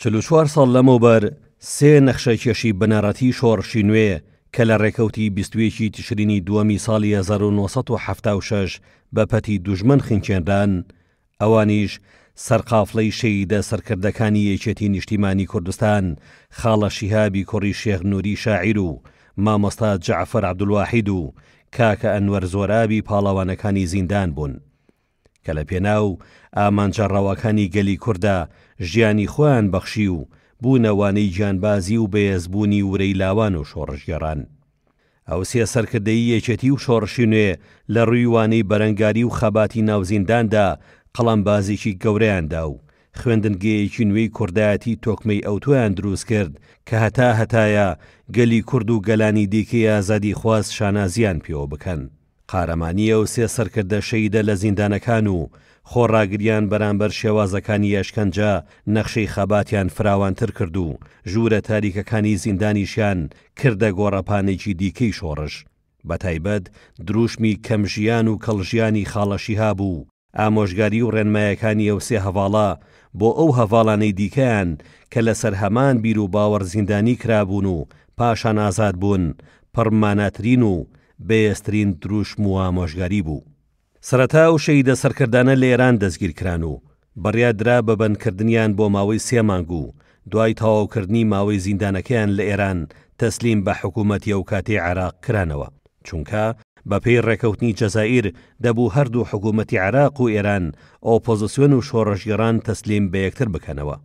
44 ساڵ لەمەوبەر سێ نەخشەکێشی بنەڕەتی شۆڕشی نوێ کە لە ڕێکەوتی 21 ی تشرینی دووەمی ساڵی 1976 بە پەتی دوژمن خنکێنران، ئەوانیش سەرقافڵەی شەهیدە سەرکردەکانی یەکێتی نیشتیمانی کوردستان خاڵە شیهابی کوڕی شێخ نوری شاعیر و مامۆستا جەعفەر عەبدولواحید و کاکە ئەنوەر زۆرابی پاڵەوانەکانی زیندان بوون کە لە پێناو ئامانجە ڕەواکانی گەلی کورددا ژیانی خۆیان بەخشی و بوونە وانەی گیانبازی و بەێزبوونی ورەی لاوان و شۆڕشگێڕان. ئەو سێ سەرکردەی یەکێتی و شۆڕشی نوێ لە ڕووی وانەی بەرەنگاری و خەباتی ناو زینداندا قەڵەمبازێکی گەورەیان دا و خوێندنگەیەکی نوێی کوردایەتی تۆکمەی ئەوتۆیان دروست کرد کە هەتا هەتایە گەلی کورد و گەلانی دیکەی ئازادیخواز شانازییان پێوە بکەن. قارەمانی ئەو سێ سەرکردە شەهیدە لە زیندانەکان و خۆڕاگریان بەرامبەر شێوازەکانی ئەشکەنجە نەخشەی خەباتیان فراوانتر کرد و ژوورە تاریکەکانی زیندانیشیان کردە گۆڕەپانێکی دیکەی شۆڕش بەتایبەت دروشمی کەم ژیان و کەڵ ژیانی خاڵە شیهاب و ئامۆژگاری و ڕێنمایەکانی ئەو سێ هەڤاڵە بۆ ئەو هەڤاڵانەی دیکەیان کە لەسەر هەمان بیر و باوەڕ زیندانی کرابوون و پاشان ئازاد بوون، پڕ ماناترین و بەێزترین دروشم و ئامۆژگاری بوو. سەرەتا ئەو شەهیدە سەرکردانە لە ئێران دەستگیر کران و بڕیار درا بە بەندکردنیان بۆ ماوەی سێ مانگ و دوای تەواوکردنی ماوەی زیندانەکەیان لە ئێران تەسلیم بە حکوومەتی ئەوکاتەی عێراق کرانەوە. چونکە بەپێی ڕێکەوتنی جەزائیر دەبوو هەردوو حکوومەتی عێراق و ئێران ئۆپۆزسیۆن و شۆڕشگێڕان تەسلیم بە یەکتر بکەنەوە.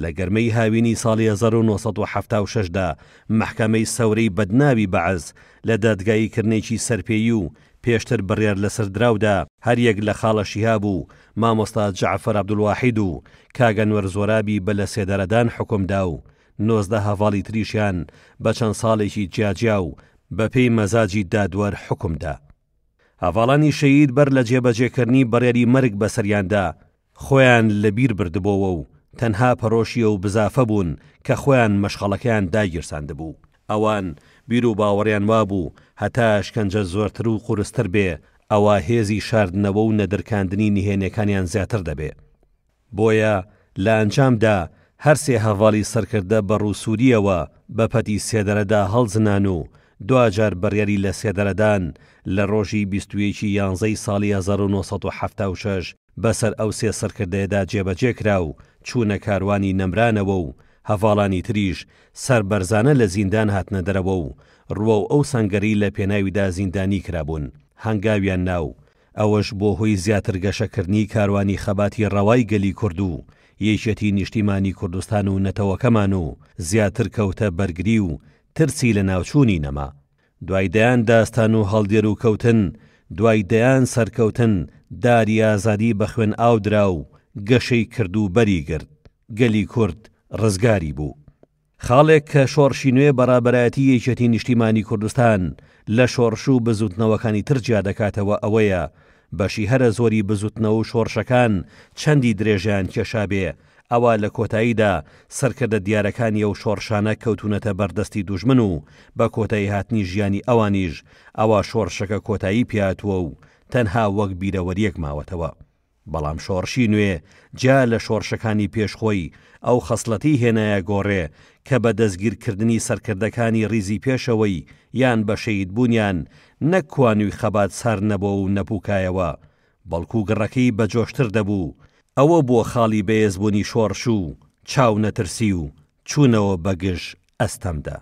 لە گەرمەی هاوینی ساڵی 1976 دا مەحکەمەی سەورەی بەدناوی بەعس لە دادگایی کردنێکی سەرپێیی و پێشتر بڕیار لەسەر دراودا هەریەک لە خاڵە شیهاب و مامۆستا جەعفەر عەبدولواحید و کاک ئەنوەر زۆرابی بە لەسێدارەدان حوکم دا و 19 هەڤاڵی تریشیان بە چەند ساڵێکی جیاجیا و بەپێی مەزاجی دادوەر حوکم دا. هەڤاڵانی شەهید بەر لە جێبەجێکردنی بڕیاری مەرگ بەسەریاندا، خۆیان لە بیر بردبۆوە و تەنها پەرۆشی ئەو بزافە بوون کە خۆیان مەشخەڵەکەیان داگیرساندبوو. ئەوان بیر و باوەڕیان وابوو هەتا ئەشکەنجە زۆرتر و قورستر بێ، ئەوا هێزی شاردنەوە و نەدرکاندنی نهێنیەکانیان زیاتر دەبێ. بۆیە لە ئەنجامدا هەر سێ هەڤاڵی سەرکردە بە ڕووسوورییەوە بە پەتی سێدارەدا هەڵزنان و دواجار بڕیاری لە سێدارەدان لە ڕۆژی 21 ی یانزەی ساڵی 1976 بەسەر ئەو سێ سەرکردەیەدا جێبەجێ کرا و چوونە کاروانی نەمرانەوە و هەڤاڵانی تریش سەربەرزانە لە زیندان هاتنە دەرەوە و ڕووەو ئەو سەنگەرەی لە پێناویدا زیندانی کرابوون هەنگاویان نا و ئەوەش بووە هۆی زیاتر گەشەکردنی کاروانی خەباتی ڕەوای گەلی کورد و یەکێتی نیشتیمانی کوردستان و نەتەوەکەمان و زیاتر کەوتە بەرگری و ترسی لەناوچوونی نەما. دوای دەیان داستان و هەڵدێر و کەوتن، دوای دەیان سەرکەوتن، داری ئازادی بە خوێن ئاو درا و گەشەی کرد و بەری گرت. گەلی کورد ڕزگاری بوو. خاڵێک کە شۆڕشی نوێ بە ڕابەرایەتی یەکێتی نیشتیمانی کوردستان لە شۆڕش و بزووتنەوەکانی تر جیا دەکاتەوە ئەوەیە بەشی هەرە زۆری بزووتنەوە و شۆڕشەکان چەندی درێژەیان کێشابێ ئەوا لە کۆتاییدا سەرکردە دیارەکانی ئەو شۆڕشانە کەوتوونەتە بەر دەستی دوژمن و بە کۆتایی هاتنی ژیانی ئەوانیش ئەوا شۆڕشەکە کۆتایی پێهاتووە و تەنها وەک بیرەوەرییەک ماوەتەوە. بەڵام شۆڕشی نوێ جیا لە شۆڕشەکانی پێش خۆی ئەو خەسڵەتەی هێنایە گۆڕێ کە بە دەستگیر کردنی سەرکردەکانی ڕیزی پێشەوەی یان بە شەهید بوونیان نەک کوانوی خەبات سارد نەبۆوە و نەپوکایەوە بەڵکو گڕەکەی بە جۆشتر دەبوو ئەوە بووە خاڵی بەێزبوونی شۆڕش و چاو نەترسی و چوونەوە بە گژ ئەستەمدا.